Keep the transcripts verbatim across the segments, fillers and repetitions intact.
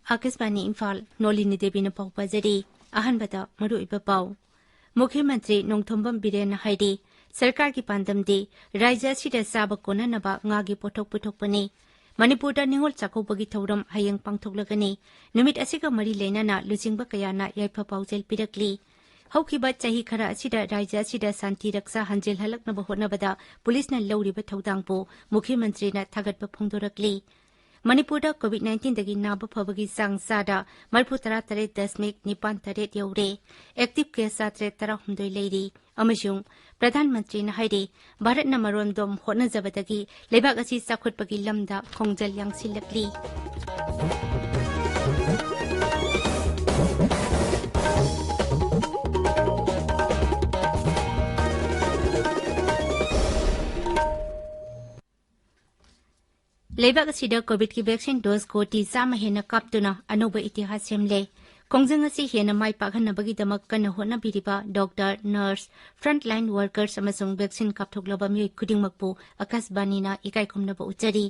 ꯑꯥꯀꯥꯁꯕꯥꯅꯤ ꯏꯝꯐꯥꯜ, ꯅꯣꯂꯤꯅꯤ ꯗꯦꯕꯤꯅ ꯄꯥꯎ ꯄꯥꯖꯔꯤ꯫ ꯑꯍꯥꯟꯕꯗ ꯃꯔꯨꯑꯣꯏꯕ ꯄꯥꯎ꯫ ꯃꯨꯈ꯭ꯌ ꯃꯟꯇ꯭ꯔꯤ ꯅꯣꯡꯊꯣꯝꯕꯝ ꯕꯤꯔꯦꯟꯅ ꯍꯥꯏꯔꯤ, ꯁꯔꯀꯥꯔꯒꯤ ꯄꯥꯟꯗꯝꯗꯤ ꯔꯥꯖ꯭ꯌ ꯑꯁꯤꯗ ꯆꯥꯕ ꯀꯣꯟꯅꯅꯕ ꯉꯥꯒꯤ ꯄꯣꯠꯊꯣꯛ ꯄꯨꯊꯣꯛꯄꯅꯤ꯫ ꯃꯅꯤꯄꯨꯔꯗ ꯅꯤꯉꯣꯜ ꯆꯥꯛꯀꯧꯕꯒꯤ ꯊꯧꯔꯝ ꯍꯌꯦꯡ ꯄꯥꯡꯊꯣꯛꯂꯒꯅꯤ꯫ ꯅꯨꯃꯤꯠ ꯑꯁꯤꯒ ꯃꯔꯤ ꯂꯩꯅꯅ ꯂꯨꯆꯤꯡꯕ ꯀꯌꯥꯅ ꯌꯥꯏꯐ ꯄꯥꯎꯖꯦꯜ ꯄꯤꯔꯛꯂꯤ꯫ ꯍꯧꯈꯤꯕ ꯆꯍꯤ ꯈꯔ ꯑꯁꯤꯗ ꯔꯥꯖ꯭ꯌ ꯑꯁꯤꯗ ꯁꯥꯟꯇꯤ ꯔꯛꯁꯥ ꯍꯟꯖꯤꯜꯍꯜꯂꯛꯅꯕ ꯍꯣꯠꯅꯕꯗ ꯄꯨꯂꯤꯁꯅ ꯂꯧꯔꯤꯕ ꯊꯧꯗꯥꯡꯕꯨ ꯃꯨꯈ꯭ꯌ ꯃꯟꯇ꯭ꯔꯤꯅ ꯊꯥꯒꯠꯄ ꯐꯣꯡꯗꯣꯔꯛꯂꯤ꯫ ꯃꯅꯤꯄꯨꯔꯗ COVID nineteenꯗꯒꯤ ꯅꯥꯕ ꯐꯕꯒꯤ ꯆꯥꯡ ꯆꯥꯗ ꯃꯔꯤꯐꯨ ꯇꯔꯥ ꯇꯔꯦꯠ ꯗꯁꯃꯤꯛ ꯅꯤꯄꯥꯟ ꯇꯔꯦꯠ ꯌꯧꯔꯦ꯫ Active case ꯆꯥꯇ꯭ꯔꯦꯠ ꯇꯔꯥꯍꯨꯝꯗꯣꯏ ꯂꯩꯔꯤ꯫ ꯑꯃꯁꯨꯡ ꯄ꯭ꯔꯙꯥꯟ ꯃꯟꯇ꯭ꯔꯤꯅ ꯍꯥꯏꯔꯤ, ꯚꯥꯔꯠꯅ ꯃꯔꯣꯝꯗꯣꯝ ꯍꯣꯠꯅꯖꯕꯗꯒꯤ ꯂꯩꯕꯥꯛ ꯑꯁꯤ ꯆꯥꯎꯈꯠꯄꯒꯤ ꯂꯝꯗ ꯈꯣꯡꯖꯦꯜ ꯌꯥꯡꯁꯤꯜꯂꯛꯂꯤ꯫ ꯂꯩꯕꯥꯛ ꯑꯁꯤꯗ COVIDꯀꯤ vaccine dose ꯀꯣꯇꯤ ꯆꯥꯝꯃ ꯍꯦꯟꯅ ꯀꯥꯞꯇꯨꯅ ꯑꯅꯧꯕ ꯏꯇꯤꯍꯥꯁ ꯁꯦꯝꯂꯦ꯫ ꯈꯣꯡꯖꯪ ꯑꯁꯤ ꯍꯦꯟꯅ ꯃꯥꯏ ꯄꯥꯛꯍꯟꯅꯕꯒꯤꯗꯃꯛ ꯀꯟꯅ ꯍꯣꯠꯅꯕꯤꯔꯤꯕ doctor, nurse, frontline workers ꯑꯃꯁꯨꯡ vaccine ꯀꯥꯞꯊꯣꯛꯂꯕ ꯃꯤꯑꯣꯏ ꯈꯨꯗꯤꯡꯃꯛꯄꯨ ꯑꯥꯀꯥꯁꯕꯥꯅꯤꯅ ꯏꯀꯥꯏ ꯈꯨꯝꯅꯕ ꯎꯠꯆꯔꯤ꯫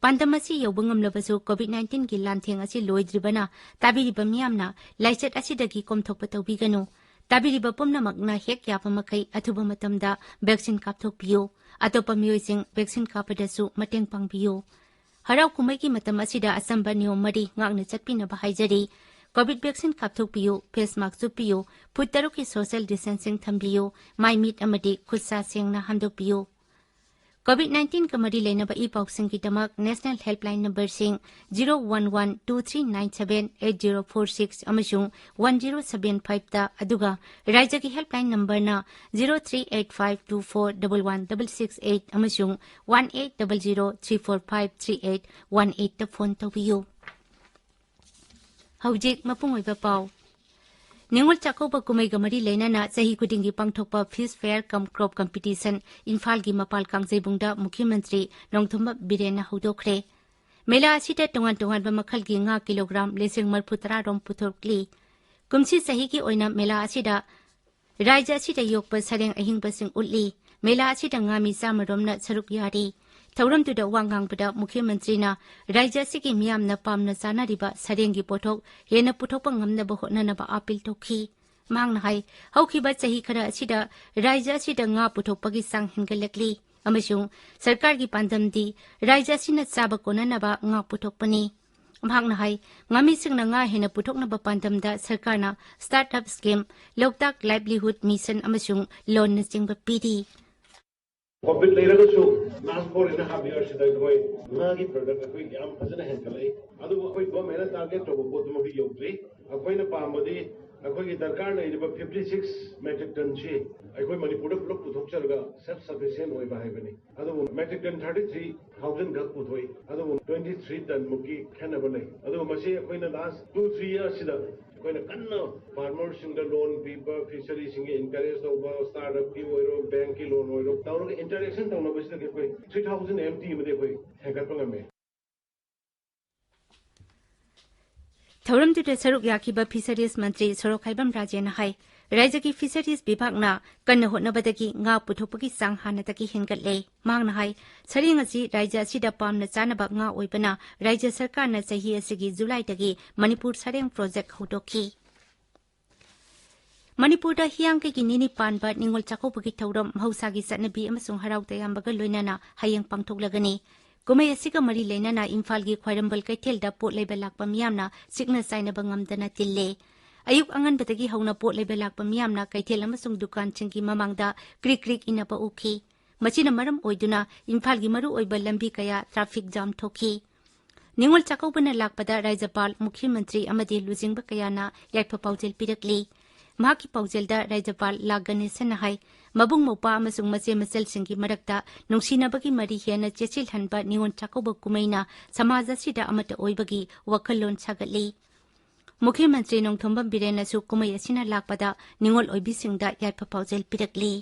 ꯄꯥꯟꯗꯝ ꯑꯁꯤ ꯌꯧꯕ ꯉꯝꯂꯕꯁꯨ COVID nineteenꯒꯤ ꯂꯥꯟꯊꯦꯡ ꯑꯁꯤ ꯂꯣꯏꯗ꯭ꯔꯤꯕꯅ ꯇꯥꯕꯤꯔꯤꯕ ꯃꯤꯌꯥꯝꯅ ꯂꯥꯏꯆꯠ ꯑꯁꯤꯗꯒꯤ ꯀꯣꯝꯊꯣꯛꯄ ꯇꯧꯕꯤꯒꯅꯨ꯫ ꯇꯥꯕꯤꯔꯤꯕ ꯄꯨꯝꯅꯃꯛꯅ ꯍꯦꯛ ꯌꯥꯕ ꯃꯈꯩ ꯑꯊꯨꯕ ꯃꯇꯝꯗ vaccine ꯀꯥꯞꯊꯣꯛꯄꯤꯌꯨ꯫ ꯑꯇꯣꯞꯄ ꯃꯤꯑꯣꯏꯁꯤꯡ vaccine ꯀꯥꯞꯄꯗꯁꯨ ꯃꯇꯦꯡ ꯄꯥꯡꯕꯤꯌꯨ꯫ ꯍꯔꯥꯎ ꯀꯨꯝꯍꯩꯒꯤ ꯃꯇꯝ ꯑꯁꯤꯗ ꯑꯆꯝꯕ ꯅꯤꯌꯣꯝ ꯃꯔꯤ ꯉꯥꯛꯅ ꯆꯠꯄꯤꯅꯕ ꯍꯥꯏꯖꯔꯤ꯫ COVID vaccine ꯀꯥꯞꯊꯣꯛꯄꯤꯌꯨ, face mask ꯎꯞꯄꯤꯌꯨ, foot ꯇꯔꯨꯛꯀꯤ social distancing ꯊꯝꯕꯤꯌꯨ, ꯃꯥꯏ ꯃꯤꯠ ꯑꯃꯗꯤ ꯈꯨꯠ ꯁꯥ ꯁꯦꯡꯅ ꯍꯥꯝꯗꯣꯛꯄꯤꯌꯨ꯫ COVID nineteenꯒ ꯃꯔꯤ ꯂꯩꯅꯕ E ꯄꯥꯎꯁꯤꯡꯒꯤꯗꯃꯛ national helpline numberꯁꯤꯡ zero one one two three nine seven eight zero four six ꯑꯃꯁꯨꯡ one zero seven fiveꯇ, ꯑꯗꯨꯒ ꯔꯥꯏꯖ꯭ꯌꯒꯤ helpline numberꯅ zero three eight five two four double one double six eight ꯑꯃꯁꯨꯡ one eight double zero three four five three eight one eightꯇ phone ꯇꯧꯕꯤꯌꯨ꯫ ꯍꯧꯖꯤꯛ ꯃꯄꯨꯡ ꯑꯣꯏꯕ ꯄꯥꯎ꯫ ꯅꯤꯉꯣꯜ ꯆꯥꯛꯀꯧꯕ ꯀꯨꯝꯍꯩꯒ ꯃꯔꯤ ꯂꯩꯅꯅ ꯆꯍꯤ ꯈꯨꯗꯤꯡꯒꯤ ꯄꯥꯡꯊꯣꯛꯄ Fish Fair cum Crop Competition ꯏꯝꯐꯥꯜꯒꯤ ꯃꯄꯥꯜ ꯀꯥꯡꯖꯩꯕꯨꯡꯗ ꯃꯨꯈ꯭ꯌ ꯃꯟꯇ꯭ꯔꯤ ꯅꯣꯡꯊꯣꯝꯕꯝ ꯕꯤꯔꯦꯟꯅ ꯍꯧꯗꯣꯛꯈ꯭ꯔꯦ꯫ ꯃꯦꯂꯥ ꯑꯁꯤꯗ ꯇꯣꯉꯥꯟ ꯇꯣꯉꯥꯟꯕ ꯃꯈꯜꯒꯤ ꯉꯥ ꯀꯤꯂꯣꯒ꯭ꯔꯥꯝ ꯂꯤꯁꯤꯡ ꯃꯔꯤꯐꯨ ꯇꯔꯥ ꯔꯣꯝ ꯄꯨꯊꯣꯛꯂꯤ꯫ ꯀꯨꯝꯁꯤ ꯆꯍꯤꯒꯤ ꯑꯣꯏꯅ ꯃꯦꯂꯥ ꯑꯁꯤꯗ ꯔꯥꯖ꯭ꯌ ꯑꯁꯤꯗ ꯌꯣꯛꯄ ꯁꯔꯦꯡ ꯑꯍꯤꯡꯕꯁꯤꯡ ꯎꯠꯂꯤ꯫ ꯃꯦꯂꯥ ꯑꯁꯤꯗ ꯉꯥꯃꯤ ꯆꯥꯝꯃ ꯔꯣꯝꯅ ꯁꯔꯨꯛ ꯌꯥꯔꯤ꯫ ꯊꯧꯔꯝꯗꯨꯗ ꯋꯥ ꯉꯥꯡꯕꯗ ꯃꯨꯈ꯭ꯌ ꯃꯟꯇ꯭ꯔꯤꯅ ꯔꯥꯖ꯭ꯌ ꯑꯁꯤꯒꯤ ꯃꯤꯌꯥꯝꯅ ꯄꯥꯝꯅ ꯆꯥꯅꯔꯤꯕ ꯁꯔꯦꯡꯒꯤ ꯄꯣꯠꯊꯣꯛ ꯍꯦꯟꯅ ꯄꯨꯊꯣꯛꯄ ꯉꯝꯅꯕ ꯍꯣꯠꯅꯅꯕ ꯑꯥꯄꯤꯜ ꯇꯧꯈꯤ꯫ ꯃꯍꯥꯛꯅ ꯍꯥꯏ, ꯍꯧꯈꯤꯕ ꯆꯍꯤ ꯈꯔ ꯑꯁꯤꯗ ꯔꯥꯖ꯭ꯌ ꯑꯁꯤꯗ ꯉꯥ ꯄꯨꯊꯣꯛꯄꯒꯤ ꯆꯥꯡ ꯍꯦꯟꯒꯠꯂꯛꯂꯤ ꯑꯃꯁꯨꯡ ꯁꯔꯀꯥꯔꯒꯤ ꯄꯥꯟꯗꯝꯗꯤ ꯔꯥꯖ꯭ꯌ ꯑꯁꯤꯅ ꯆꯥꯕ ꯀꯣꯟꯅꯅꯕ ꯉꯥ ꯄꯨꯊꯣꯛꯄꯅꯤ꯫ ꯃꯍꯥꯛꯅ ꯍꯥꯏ, ꯉꯥꯃꯤꯁꯤꯡꯅ ꯉꯥ ꯍꯦꯟꯅ ꯄꯨꯊꯣꯛꯅꯕ ꯄꯥꯟꯗꯝꯗ ꯁꯔꯀꯥꯔꯅ startup scheme, ꯂꯣꯛꯇꯥꯛ livelihood mission ꯑꯃꯁꯨꯡ loanꯅꯆꯤꯡꯕ ꯄꯤꯔꯤ꯫ ꯀꯣꯚꯤꯗ ꯂꯩꯔꯒꯁꯨ ꯂꯥꯁ ꯐꯣꯔ ꯑꯦꯟ ꯍꯥꯐ ꯏꯌꯥꯔꯁꯤꯗ ꯑꯩꯈꯣꯏ ꯉꯥꯒꯤ ꯄ꯭ꯔꯗꯛ ꯑꯩꯈꯣꯏ ꯌꯥꯝ ꯐꯖꯅ ꯍꯦꯟꯒꯠꯂꯛꯏ꯫ ꯑꯗꯨꯕꯨ ꯑꯩꯈꯣꯏ ꯒꯣꯔꯃꯦꯟꯅ ꯇꯥꯔꯒꯦꯠ ꯇꯧꯕ ꯄꯣꯠꯇꯨꯃꯛꯇꯤ ꯌꯧꯗ꯭ꯔꯤ꯫ ꯑꯩꯈꯣꯏꯅ ꯄꯥꯝꯕꯗꯤ ꯑꯩꯈꯣꯏꯒꯤ ꯗꯔꯀꯥꯔ ꯂꯩꯔꯤꯕ ꯐꯤꯐꯇꯤ ꯁꯤꯛꯁ ꯃꯦꯇ꯭ꯔꯤꯛ ꯇꯟꯁꯤ ꯑꯩꯈꯣꯏ ꯃꯅꯤꯄꯨꯔꯗ ꯄꯨꯂꯞ ꯄꯨꯊꯣꯛꯆꯔꯒ ꯁꯦꯜꯐ ꯁꯐꯤꯁꯤꯌꯦꯟ ꯑꯣꯏꯕ ꯍꯥꯏꯕꯅꯤ꯫ ꯑꯗꯨꯕꯨ metric ton thirty three thousand ꯈꯛ ꯄꯨꯊꯣꯛꯏ꯫ ꯑꯗꯨꯕꯨ ꯇ꯭ꯋꯦꯟꯇꯤ ꯊ꯭ꯔꯤ ꯇꯟ ꯃꯨꯛꯀꯤ ꯈꯦꯠꯅꯕ ꯂꯩ꯫ ꯑꯗꯨꯒ ꯃꯁꯤ ꯑꯩꯈꯣꯏꯅ ꯂꯥꯁ ꯇꯨ ꯊ꯭ꯔꯤ ꯏꯌꯥꯔꯁꯤꯗ ꯑꯩꯈꯣꯏꯅ ꯀꯟꯅ ꯐꯥꯔꯃꯔꯁꯤꯡꯗ ꯂꯣꯟ ꯄꯤꯕ, ꯐꯤꯁꯔꯤꯁꯤꯡꯒꯤ ꯏꯟꯀꯔꯦꯖ ꯇꯧꯕ, ꯁ꯭ꯇꯥꯔꯠ ꯑꯞꯀꯤ ꯑꯣꯏꯔꯣ, ꯕꯦꯡꯛꯀꯤ ꯂꯣꯟ ꯑꯣꯏꯔꯣ, ꯇꯧꯔꯒ ꯏꯟꯇꯔꯦꯛꯁꯟ ꯇꯧꯅꯕꯁꯤꯗꯒꯤ ꯑꯩꯈꯣꯏ ꯊ꯭ꯔꯤ ꯊꯥꯎꯖꯟ ꯑꯦꯝ ꯇꯤ ꯑꯃꯗꯤ ꯑꯩꯈꯣꯏ ꯍꯦꯟꯒꯠꯄ ꯉꯝꯃꯦ꯫ ꯊꯧꯔꯝꯗꯨꯗ ꯁꯔꯨꯛ ꯌꯥꯈꯤꯕ ꯐꯤꯁꯔꯤꯁ ꯃꯟꯇ꯭ꯔꯤ ꯁꯣꯔꯣꯛꯈꯥꯏꯕꯝ ꯔꯥꯖꯦꯟꯅ ꯍꯥꯏ, ꯔꯥꯖ꯭ꯌꯒꯤ ꯐꯤꯁꯔꯤꯁ ꯕꯤꯚꯥꯒꯅ ꯀꯟꯅ ꯍꯣꯠꯅꯕꯗꯒꯤ ꯉꯥ ꯄꯨꯊꯣꯛꯄꯒꯤ ꯆꯥꯡ ꯍꯥꯟꯅꯗꯒꯤ ꯍꯦꯟꯒꯠꯂꯦ꯫ ꯃꯍꯥꯛꯅ ꯍꯥꯏ, ꯁꯔꯦꯡ ꯑꯁꯤ ꯔꯥꯖ꯭ꯌ ꯑꯁꯤꯗ ꯄꯥꯝꯅ ꯆꯥꯅꯕ ꯉꯥ ꯑꯣꯏꯕꯅ ꯔꯥꯖ꯭ꯌ ꯁꯔꯀꯥꯔꯅ ꯆꯍꯤ ꯑꯁꯤꯒꯤ ꯖꯨꯂꯥꯏꯗꯒꯤ ꯃꯅꯤꯄꯨꯔ ꯁꯔꯦꯡ ꯄ꯭ꯔꯣꯖꯦꯛ ꯍꯧꯗꯣꯛꯈꯤ꯫ ꯃꯅꯤꯄꯨꯔꯗ ꯍꯤꯌꯥꯡꯒꯩꯒꯤ ꯅꯤꯅꯤ ꯄꯥꯟꯕ ꯅꯤꯉꯣꯜ ꯆꯥꯛꯀꯧꯕꯒꯤ ꯊꯧꯔꯝ ꯃꯍꯧꯁꯥꯒꯤ ꯆꯠꯅꯕꯤ ꯑꯃꯁꯨꯡ ꯍꯔꯥꯎ ꯇꯌꯥꯝꯕꯒ ꯂꯣꯏꯅꯅ ꯍꯌꯦꯡ ꯄꯥꯡꯊꯣꯛꯂꯒꯅꯤ꯫ ꯀꯨꯝꯍꯩ ꯑꯁꯤꯒ ꯃꯔꯤ ꯂꯩꯅꯅ ꯏꯝꯐꯥꯜꯒꯤ ꯈ꯭ꯋꯥꯏꯔꯝꯕꯟ ꯀꯩꯊꯦꯜꯗ ꯄꯣꯠ ꯂꯩꯕ ꯂꯥꯛꯄ ꯃꯤꯌꯥꯝꯅ ꯆꯤꯛꯅ ꯆꯥꯏꯅꯕ ꯉꯝꯗꯅ ꯇꯤꯜꯂꯦ꯫ ꯑꯌꯨꯛ ꯑꯉꯟꯕꯗꯒꯤ ꯍꯧꯅ ꯄꯣꯠ ꯂꯩꯕ ꯂꯥꯛꯄ ꯃꯤꯌꯥꯝꯅ ꯀꯩꯊꯦꯜ ꯑꯃꯁꯨꯡ ꯗꯨꯀꯥꯟꯁꯤꯡꯒꯤ ꯃꯃꯥꯡꯗ ꯀ꯭ꯔꯤꯛ ꯀ꯭ꯔꯤꯛ ꯏꯟꯅꯕ ꯎꯈꯤ꯫ ꯃꯁꯤꯅ ꯃꯔꯝ ꯑꯣꯏꯗꯨꯅ ꯏꯝꯐꯥꯜꯒꯤ ꯃꯔꯨꯑꯣꯏꯕ ꯂꯝꯕꯤ ꯀꯌꯥ ꯇ꯭ꯔꯥꯐꯤꯛ ꯖꯥꯝ ꯊꯣꯛꯈꯤ꯫ ꯅꯤꯉꯣꯜ ꯆꯥꯛꯀꯧꯕꯅ ꯂꯥꯛꯄꯗ ꯔꯥꯖ꯭ꯌꯄꯥꯜ, ꯃꯨꯈ꯭ꯌ ꯃꯟꯇ꯭ꯔꯤ ꯑꯃꯗꯤ ꯂꯨꯆꯤꯡꯕ ꯀꯌꯥꯅ ꯌꯥꯏꯐ ꯄꯥꯎꯖꯦꯜ ꯄꯤꯔꯛꯂꯤ꯫ ꯃꯍꯥꯛꯀꯤ ꯄꯥꯎꯖꯦꯜꯗ ꯔꯥꯖ꯭ꯌꯄꯥꯜ ꯂꯥ ꯒꯅꯦꯁꯟꯅ ꯍꯥꯏ, ꯃꯕꯨꯡ ꯃꯧꯄ꯭ꯋꯥ ꯑꯃꯁꯨꯡ ꯃꯆꯦ ꯃꯆꯜꯁꯤꯡꯒꯤ ꯃꯔꯛꯇ ꯅꯨꯡꯁꯤꯅꯕꯒꯤ ꯃꯔꯤ ꯍꯦꯟꯅ ꯆꯦꯠꯁꯤꯜꯍꯟꯕ ꯅꯤꯉꯣꯜ ꯆꯥꯛꯀꯧꯕ ꯀꯨꯝꯍꯩꯅ ꯁꯃꯥꯖ ꯑꯁꯤꯗ ꯑꯃꯠꯇ ꯑꯣꯏꯕꯒꯤ ꯋꯥꯈꯜꯂꯣꯟ ꯁꯥꯒꯠꯂꯤ꯫ ꯃꯨꯈ꯭ꯌ ꯃꯟꯇ꯭ꯔꯤ ꯅꯣꯡꯊꯣꯝꯕꯝ ꯕꯤꯔꯦꯟꯅꯁꯨ ꯀꯨꯝꯍꯩ ꯑꯁꯤꯅ ꯂꯥꯛꯄꯗ ꯅꯤꯉꯣꯜ ꯑꯣꯏꯕꯤꯁꯤꯡꯗ ꯌꯥꯏꯐ ꯄꯥꯎꯖꯦꯜ ꯄꯤꯔꯛꯂꯤ꯫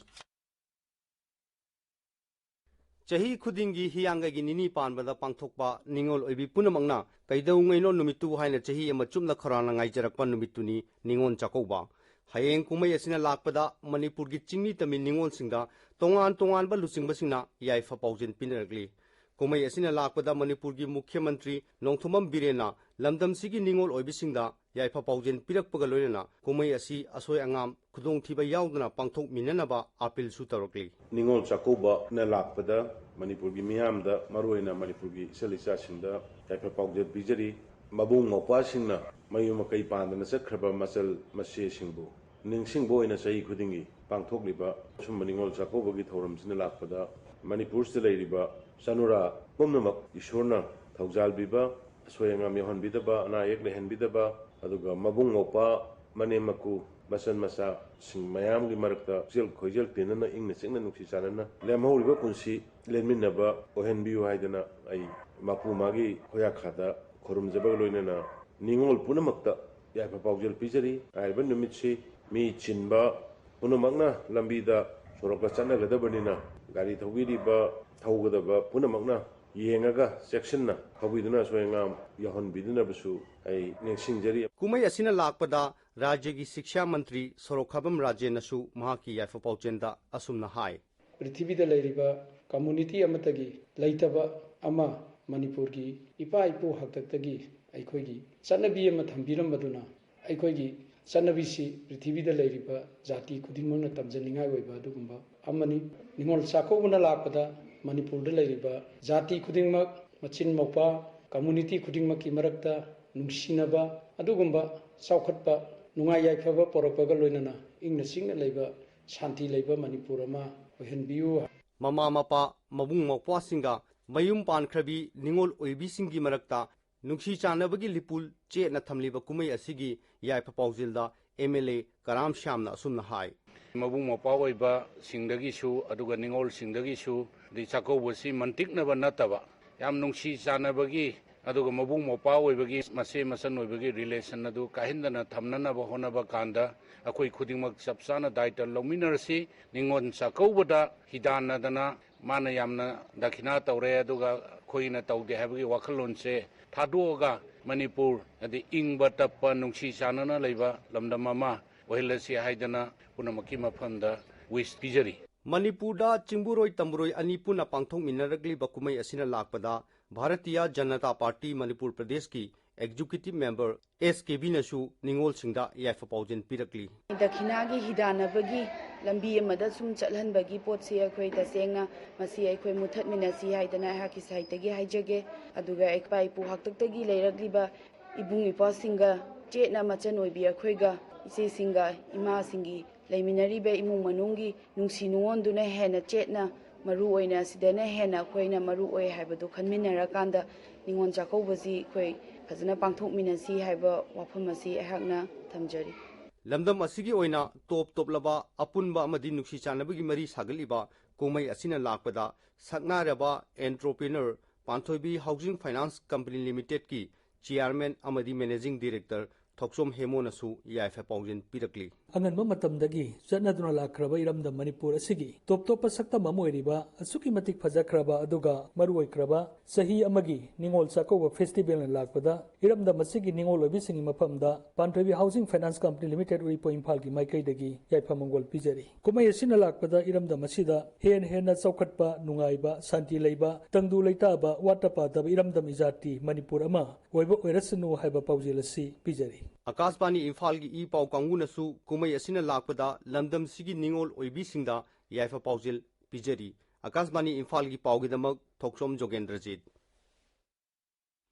ꯆꯍꯤ ꯈꯨꯗꯤꯡꯒꯤ ꯍꯤꯌꯥꯡꯒꯩꯒꯤ ꯅꯤꯅꯤ ꯄꯥꯟꯕꯗ ꯄꯥꯡꯊꯣꯛꯄ ꯅꯤꯉꯣꯜ ꯑꯣꯏꯕꯤ ꯄꯨꯝꯅꯃꯛꯅ ꯀꯩꯗꯧꯉꯩꯅꯣ ꯅꯨꯃꯤꯠꯇꯨ ꯍꯥꯏꯅ ꯆꯍꯤ ꯑꯃ ꯆꯨꯞꯅ ꯈꯧꯔꯥꯡꯅ ꯉꯥꯏꯖꯔꯛꯄ ꯅꯨꯃꯤꯠꯇꯨꯅꯤ ꯅꯤꯉꯣꯜ ꯆꯥꯛꯀꯧꯕ꯫ ꯍꯌꯦꯡ ꯀꯨꯝꯍꯩ ꯑꯁꯤꯅ ꯂꯥꯛꯄꯗ ꯃꯅꯤꯄꯨꯔꯒꯤ ꯆꯤꯡꯃꯤ ꯇꯝꯃꯤ ꯅꯤꯉꯣꯜꯁꯤꯡꯗ ꯇꯣꯉꯥꯟ ꯇꯣꯉꯥꯟꯕ ꯂꯨꯆꯤꯡꯕꯁꯤꯡꯅ ꯌꯥꯏꯐ ꯄꯥꯎꯖꯦꯜ ꯄꯤꯅꯔꯛꯂꯤ꯫ ꯀꯨꯝꯍꯩ ꯑꯁꯤꯅ ꯂꯥꯛꯄꯗ ꯃꯅꯤꯄꯨꯔꯒꯤ ꯃꯨꯈ꯭ꯌ ꯃꯟꯇ꯭ꯔꯤ ꯅꯣꯡꯊꯣꯝꯕꯝ ꯕꯤꯔꯦꯟꯅ ꯂꯝꯗꯝꯁꯤꯒꯤ ꯅꯤꯉꯣꯜ ꯑꯣꯏꯕꯤꯁꯤꯡꯗ ꯌꯥꯏꯐ ꯄꯥꯎꯖꯦꯜ ꯄꯤꯔꯛꯄꯒ ꯂꯣꯏꯅꯅ ꯀꯨꯝꯍꯩ ꯑꯁꯤ ꯑꯁꯣꯏ ꯑꯉꯥꯝ ꯈꯨꯗꯣꯡꯊꯤꯕ ꯌꯥꯎꯗꯅ ꯄꯥꯡꯊꯣꯛꯃꯤꯟꯅꯅꯕ ꯑꯥꯄꯤꯜꯁꯨ ꯇꯧꯔꯛꯂꯤ꯫ ꯅꯤꯉꯣꯜ ꯆꯥꯛꯀꯧꯕꯅ ꯂꯥꯛꯄꯗ ꯃꯅꯤꯄꯨꯔꯒꯤ ꯃꯤꯌꯥꯝꯗ, ꯃꯔꯨꯑꯣꯏꯅ ꯃꯅꯤꯄꯨꯔꯒꯤ ꯏꯆꯜ ꯏꯆꯥꯁꯤꯡꯗ ꯌꯥꯏꯐ ꯄꯥꯎꯖꯦꯜ ꯄꯤꯖꯔꯤ꯫ ꯃꯕꯨꯡ ꯃꯧꯄ꯭ꯋꯥꯁꯤꯡꯅ ꯃꯌꯨꯝ ꯃꯀꯩ ꯄꯥꯟꯗꯅ ꯆꯠꯈ꯭ꯔꯕ ꯃꯆꯜ ꯃꯆꯦꯁꯤꯡꯕꯨ ꯅꯤꯡꯁꯤꯡꯕ ꯑꯣꯏꯅ ꯆꯍꯤ ꯈꯨꯗꯤꯡꯒꯤ ꯄꯥꯡꯊꯣꯛꯂꯤꯕ ꯑꯁꯨꯝꯕ ꯅꯤꯉꯣꯜ ꯆꯥꯛꯀꯧꯕꯒꯤ ꯊꯧꯔꯝꯁꯤꯅ ꯂꯥꯛꯄꯗ ꯃꯅꯤꯄꯨꯔꯁꯤꯗ ꯂꯩꯔꯤꯕ ꯆꯅꯨꯔꯥ ꯄꯨꯝꯅꯃꯛ ꯏꯁꯣꯔꯅ ꯊꯧꯖꯥꯜꯕꯤꯕ, ꯑꯁꯣꯏ ꯑꯉꯥꯝ ꯌꯥꯎꯍꯟꯕꯤꯗꯕ, ꯑꯅꯥ ꯑꯌꯦꯛ ꯂꯩꯍꯟꯕꯤꯗꯕ, ꯑꯗꯨꯒ ꯃꯕꯨꯡ ꯃꯧꯄ꯭ꯋꯥ, ꯃꯅꯦꯝ ꯃꯀꯨ, ꯃꯆꯟ ꯃꯆꯥꯁꯤꯡ ꯃꯌꯥꯝꯒꯤ ꯃꯔꯛꯇ ꯄꯨꯛꯆꯦꯜ ꯈꯣꯏꯖꯦꯜ ꯇꯤꯟꯅꯅ ꯏꯪꯅ ꯆꯤꯛꯅ ꯅꯨꯡꯁꯤ ꯆꯥꯟꯅꯅ ꯂꯦꯝꯍꯧꯔꯤꯕ ꯄꯨꯟꯁꯤ ꯂꯦꯟꯃꯤꯟꯅꯕ ꯑꯣꯏꯍꯟꯕꯤꯌꯨ ꯍꯥꯏꯗꯅ ꯑꯩ ꯃꯄꯨ ꯃꯥꯒꯤ ꯈꯣꯌꯥꯈꯥꯗ ꯈꯨꯔꯨꯝꯖꯕꯒ ꯂꯣꯏꯅꯅ ꯅꯤꯉꯣꯜ ꯄꯨꯝꯅꯃꯛꯇ ꯌꯥꯏꯐ ꯄꯥꯎꯖꯦꯜ ꯄꯤꯖꯔꯤ꯫ ꯍꯥꯏꯔꯤꯕ ꯅꯨꯃꯤꯠꯁꯤ ꯃꯤ ꯆꯤꯟꯕ ꯄꯨꯝꯅꯃꯛꯅ ꯂꯝꯕꯤꯗ ꯁꯣꯔꯣꯛꯇ ꯆꯠꯅꯒꯗꯕꯅꯤꯅ ꯒꯥꯔꯤ ꯊꯧꯕꯤꯔꯤꯕ, ꯊꯧꯒꯗꯕ ꯄꯨꯝꯅꯃꯛꯅ ꯌꯦꯡꯉꯒ ꯆꯦꯛꯁꯤꯟꯅ ꯊꯧꯕꯤꯗꯨꯅ ꯑꯁꯣꯏ ꯑꯉꯥꯝ ꯌꯥꯎꯍꯟꯕꯤꯗꯅꯕꯁꯨ ꯑꯩ ꯅꯤꯡꯁꯤꯡꯖꯔꯤ꯫ ꯀꯨꯝꯍꯩ ꯑꯁꯤꯅ ꯂꯥꯛꯄꯗ ꯔꯥꯖ꯭ꯌꯒꯤ ꯁꯤꯛꯁꯥ ꯃꯟꯇ꯭ꯔꯤ ꯁꯣꯔꯣꯛꯈꯥꯕꯝ ꯔꯥꯖꯦꯟꯅꯁꯨ ꯃꯍꯥꯛꯀꯤ ꯌꯥꯏꯐ ꯄꯥꯎꯖꯦꯜꯗ ꯑꯁꯨꯝꯅ ꯍꯥꯏ꯫ ꯄ꯭ꯔꯤꯊꯤꯕꯤꯗ ꯂꯩꯔꯤꯕ ꯀꯝꯃꯨꯅꯤꯇꯤ ꯑꯃꯠꯇꯒꯤ ꯂꯩꯇꯕ ꯑꯃ ꯃꯅꯤꯄꯨꯔꯒꯤ ꯏꯄꯥ ꯏꯄꯨ ꯍꯥꯛꯇꯛꯇꯒꯤ ꯑꯩꯈꯣꯏꯒꯤ ꯆꯠꯅꯕꯤ ꯑꯃ ꯊꯝꯕꯤꯔꯝꯕꯗꯨꯅ ꯑꯩꯈꯣꯏꯒꯤ ꯆꯠꯅꯕꯤꯁꯤ ꯄ꯭ꯔꯤꯊꯤꯕꯤꯗ ꯂꯩꯔꯤꯕ ꯖꯥꯇꯤ ꯈꯨꯗꯤꯡꯃꯛꯅ ꯇꯝꯖꯅꯤꯡꯉꯥꯏ ꯑꯣꯏꯕ ꯑꯗꯨꯒꯨꯝꯕ ꯑꯃꯅꯤ꯫ ꯅꯤꯉꯣꯜ ꯆꯥꯛꯀꯧꯕꯅ ꯂꯥꯛꯄꯗ ꯃꯅꯤꯄꯨꯔꯗ ꯂꯩꯔꯤꯕ ꯖꯥꯇꯤ ꯈꯨꯗꯤꯡꯃꯛ, ꯃꯆꯤꯟ ꯃꯧꯄꯥ, ꯀꯝꯃꯨꯅꯤꯇꯤ ꯈꯨꯗꯤꯡꯃꯛꯀꯤ ꯃꯔꯛꯇ ꯅꯨꯡꯁꯤꯅꯕ, ꯑꯗꯨꯒꯨꯝꯕ ꯆꯥꯎꯈꯠꯄ, ꯅꯨꯡꯉꯥꯏ ꯌꯥꯏꯐꯕ ꯄꯣꯔꯛꯄꯒ ꯂꯣꯏꯅꯅ ꯏꯪꯅ ꯆꯤꯛꯅ ꯂꯩꯕ, ꯁꯥꯟꯇꯤ ꯂꯩꯕ ꯃꯅꯤꯄꯨꯔ ꯑꯃ ꯑꯣꯏꯍꯟꯕꯤꯌꯨ꯫ ꯃꯃꯥ ꯃꯄꯥ, ꯃꯕꯨꯡ ꯃꯧꯄ꯭ꯋꯥꯁꯤꯡꯒ ꯃꯌꯨꯝ ꯄꯥꯟꯈ꯭ꯔꯕꯤ ꯅꯤꯉꯣꯜ ꯑꯣꯏꯕꯤꯁꯤꯡꯒꯤ ꯃꯔꯛꯇ ꯅꯨꯡꯁꯤ ꯆꯥꯟꯅꯕꯒꯤ ꯂꯤꯄꯨꯜ ꯆꯦꯠꯅ ꯊꯝꯂꯤꯕ ꯀꯨꯝꯍꯩ ꯑꯁꯤꯒꯤ ꯌꯥꯏꯐ ꯄꯥꯎꯖꯦꯜꯗ ꯑꯦꯝ ꯑꯦꯜ ꯑꯦ ꯀꯔꯥꯝ ꯁ꯭ꯌꯥꯝꯅ ꯑꯁꯨꯝꯅ ꯍꯥꯏ꯫ ꯃꯕꯨꯡ ꯃꯧꯄ꯭ꯋꯥ ꯑꯣꯏꯕꯁꯤꯡꯗꯒꯤꯁꯨ, ꯑꯗꯨꯒ ꯅꯤꯉꯣꯜꯁꯤꯡꯗꯒꯤꯁꯨ, ꯑꯗꯩ ꯆꯥꯛꯀꯧꯕꯁꯤ ꯃꯟꯇꯤꯛꯅꯕ ꯅꯠꯇꯕ, ꯌꯥꯝ ꯅꯨꯡꯁꯤ ꯆꯥꯟꯅꯕꯒꯤ, ꯑꯗꯨꯒ ꯃꯕꯨꯡ ꯃꯧꯄ꯭ꯋꯥ ꯑꯣꯏꯕꯒꯤ, ꯃꯆꯦ ꯃꯆꯟ ꯑꯣꯏꯕꯒꯤ ꯔꯤꯂꯦꯁꯟ ꯑꯗꯨ ꯀꯥꯏꯍꯟꯗꯅ ꯊꯝꯅꯅꯕ ꯍꯣꯠꯅꯕ ꯀꯥꯟꯗ ꯑꯩꯈꯣꯏ ꯈꯨꯗꯤꯡꯃꯛ ꯆꯞ ꯆꯥꯅ ꯗꯥꯏꯇ ꯂꯧꯃꯤꯟꯅꯔꯁꯤ꯫ ꯅꯤꯉꯣꯜ ꯆꯥꯛꯀꯧꯕꯗ ꯍꯤꯗꯥꯟꯅꯗꯅ ꯃꯥꯅ ꯌꯥꯝꯅ ꯗꯈꯤꯅꯥ ꯇꯧꯔꯦ, ꯑꯗꯨꯒ ꯑꯩꯈꯣꯏꯅ ꯇꯧꯗꯦ ꯍꯥꯏꯕꯒꯤ ꯋꯥꯈꯜꯂꯣꯟꯁꯦ ꯊꯥꯗꯣꯛꯑꯒ ꯃꯅꯤꯄꯨꯔ ꯑꯗꯤ ꯏꯪꯕ ꯇꯞꯄ ꯅꯨꯡꯁꯤ ꯆꯥꯟꯅꯅ ꯂꯩꯕ ꯂꯝꯗꯝ ꯑꯃ ꯑꯣꯏꯍꯜꯂꯁꯤ ꯍꯥꯏꯗꯅ ꯄꯨꯝꯅꯃꯛꯀꯤ ꯃꯐꯝꯗ ꯋꯤꯁ ꯄꯤꯖꯔꯤ꯫ ꯃꯅꯤꯄꯨꯔꯗ ꯆꯤꯡꯕꯨꯔꯣꯏ ꯇꯝꯕꯨꯔꯣꯏ ꯑꯅꯤ ꯄꯨꯟꯅ ꯄꯥꯡꯊꯣꯛꯃꯤꯟꯅꯔꯛꯂꯤꯕ ꯀꯨꯝꯍꯩ ꯑꯁꯤꯅ ꯂꯥꯛꯄꯗ ꯚꯥꯔꯇꯤꯌ ꯖꯅꯇꯥ ꯄꯥꯔꯇꯤ ꯃꯅꯤꯄꯨꯔ ꯄ꯭ꯔꯗꯦꯁꯀꯤ ꯑꯦꯛꯖꯤꯀ꯭ꯌꯨꯇꯤꯚ ꯃꯦꯝꯕꯔ ꯑꯦꯁ ꯀꯦꯕꯤꯅꯁꯨ ꯅꯤꯉꯣꯜꯁꯤꯡꯗ ꯌꯥꯏꯐ ꯄꯥꯎꯖꯦꯜ ꯄꯤꯔꯛꯂꯤ꯫ ꯗꯈꯤꯅꯥꯒꯤ ꯍꯤꯗꯥꯟꯅꯕꯒꯤ ꯂꯝꯕꯤ ꯑꯃꯗ ꯁꯨꯝ ꯆꯠꯍꯟꯕꯒꯤ ꯄꯣꯠꯁꯤ ꯑꯩꯈꯣꯏ ꯇꯁꯦꯡꯅ ꯃꯁꯤ ꯑꯩꯈꯣꯏ ꯃꯨꯊꯠꯃꯤꯟꯅꯁꯤ ꯍꯥꯏꯗꯅ ꯑꯩꯍꯥꯛꯀꯤ ꯁꯥꯏꯠꯇꯒꯤ ꯍꯥꯏꯖꯒꯦ꯫ ꯑꯗꯨꯒ ꯏꯄꯥ ꯏꯄꯨ ꯍꯥꯛꯇꯛꯇꯒꯤ ꯂꯩꯔꯛꯂꯤꯕ ꯏꯕꯨꯡ ꯏꯄ꯭ꯋꯥꯁꯤꯡꯒ ꯆꯦꯠꯅ ꯃꯆꯟ ꯑꯣꯏꯕꯤ ꯑꯩꯈꯣꯏꯒ ꯏꯆꯦꯁꯤꯡꯒ ꯏꯃꯥꯁꯤꯡꯒꯤ ꯂꯩꯃꯤꯟꯅꯔꯤꯕ ꯏꯃꯨꯡ ꯃꯅꯨꯡꯒꯤ ꯅꯨꯡꯁꯤ ꯅꯨꯡꯉꯣꯟꯗꯨꯅ ꯍꯦꯟꯅ ꯆꯦꯠꯅ ꯃꯔꯨ ꯑꯣꯏꯅ ꯑꯁꯤꯗꯅ ꯍꯦꯟꯅ ꯑꯩꯈꯣꯏꯅ ꯃꯔꯨ ꯑꯣꯏ ꯍꯥꯏꯕꯗꯨ ꯈꯟꯃꯤꯟꯅꯔꯀꯥꯟꯗ ꯅꯤꯉꯣꯜ ꯆꯥꯛꯀꯧꯕꯁꯤ ꯑꯩꯈꯣꯏ ꯐꯖꯅ ꯄꯥꯡꯊꯣꯛꯃꯤꯟꯅꯁꯤ ꯍꯥꯏꯕ ꯋꯥꯐꯝ ꯑꯁꯤ ꯑꯩꯍꯥꯛꯅ ꯊꯝꯖꯔꯤ꯫ ꯂꯝꯗꯝ ꯑꯁꯤꯒꯤ ꯑꯣꯏꯅ ꯇꯣꯞ ꯇꯣꯞꯂꯕ ꯑꯄꯨꯟꯕ ꯑꯃꯗꯤ ꯅꯨꯡꯁꯤ ꯆꯥꯟꯅꯕꯒꯤ ꯃꯔꯤ ꯁꯥꯒꯠꯂꯤꯕ ꯀꯨꯝꯍꯩ ꯑꯁꯤꯅ ꯂꯥꯛꯄꯗ ꯁꯛꯅꯥꯏꯔꯕ entrepreneur Panthoibi housing finance company ꯂꯤꯃꯤꯇꯦꯗꯀꯤ ꯆꯤꯌꯥꯔꯃꯦꯟ ꯑꯃꯗꯤ ꯃꯦꯅꯦꯖꯤꯡ ꯗꯤꯔꯦꯛꯇꯔ ꯊꯣꯛꯆꯣꯝ ꯍꯦꯃꯣꯅꯁꯨ ꯌꯥꯏꯐ ꯄꯥꯎꯖꯦꯜ ꯄꯤꯔꯛꯂꯤ꯫ ꯑꯉꯟꯕ ꯃꯇꯝꯗꯒꯤ ꯆꯠꯅꯗꯨꯅ ꯂꯥꯛꯈ꯭ꯔꯕ ꯏꯔꯝꯗꯝ ꯃꯅꯤꯄꯨꯔ ꯑꯁꯤꯒꯤ ꯇꯣꯞ ꯇꯣꯞꯄ ꯁꯛꯇꯝ ꯑꯃ ꯑꯣꯏꯔꯤꯕ, ꯑꯁꯨꯛꯀꯤ ꯃꯇꯤꯛ ꯐꯖꯈ꯭ꯔꯕ ꯑꯗꯨꯒ ꯃꯔꯨ ꯑꯣꯏꯈ꯭ꯔꯕ ꯆꯍꯤ ꯑꯃꯒꯤ ꯅꯤꯉꯣꯜ ꯆꯥꯛꯀꯧꯕ ꯐꯦꯁꯇꯤꯚꯦꯜꯅ ꯂꯥꯛꯄꯗ ꯏꯔꯝꯗꯝ ꯑꯁꯤꯒꯤ ꯅꯤꯉꯣꯜ ꯑꯣꯏꯕꯤꯁꯤꯡꯒꯤ ꯃꯐꯝꯗ ꯄꯥꯟꯊꯣꯏꯕꯤ ꯍꯥꯎꯁꯤꯡ ꯐꯥꯏꯅꯥꯟꯁ ꯀꯝꯄꯅꯤ ꯂꯤꯃꯤꯇꯦꯗ ꯎꯔꯤꯄꯣꯛ ꯏꯝꯐꯥꯜꯒꯤ ꯃꯥꯏꯀꯩꯗꯒꯤ ꯌꯥꯏꯐ ꯃꯪꯒꯣꯜ ꯄꯤꯖꯔꯤ꯫ ꯀꯨꯝꯍꯩ ꯑꯁꯤꯅ ꯂꯥꯛꯄꯗ ꯏꯔꯝꯗꯝ ꯑꯁꯤꯗ ꯍꯦꯟꯅ ꯍꯦꯟꯅ ꯆꯥꯎꯈꯠꯄ, ꯅꯨꯡꯉꯥꯏꯕ, ꯁꯥꯟꯇꯤ ꯂꯩꯕ, ꯇꯪꯗꯨ ꯂꯩꯇꯥꯕ, ꯋꯥꯠꯇ ꯄꯥꯗꯕ ꯏꯔꯝꯗꯝ ꯏꯖꯥꯇꯤ ꯃꯅꯤꯄꯨꯔ ꯑꯃ ꯑꯣꯏꯕ ꯑꯣꯏꯔꯁꯅꯨ ꯍꯥꯏꯕ ꯄꯥꯎꯖꯦꯜ ꯑꯁꯤ ꯄꯤꯖꯔꯤ꯫ ꯑꯀꯥꯁꯕꯥꯅꯤ ꯏꯝꯐꯥꯜꯒꯤ ꯏ ꯄꯥꯎ ꯀꯥꯡꯕꯨꯅꯁꯨ ꯀꯨꯝꯍꯩ ꯑꯁꯤꯅ ꯂꯥꯛꯄꯗ ꯂꯝꯗꯝꯁꯤꯒꯤ ꯅꯤꯉꯣꯜ ꯑꯣꯏꯕꯤꯁꯤꯡꯗ ꯌꯥꯏꯐ ꯄꯥꯎꯖꯦꯜ ꯄꯤꯖꯔꯤ꯫ ꯑꯀꯥꯁꯕꯥꯅꯤ ꯏꯝꯐꯥꯜꯒꯤ ꯄꯥꯎꯒꯤꯗꯃꯛ ꯊꯣꯛꯆꯣꯝ ꯖꯣꯒꯦꯟꯗ꯭ꯔꯖꯤꯠ꯫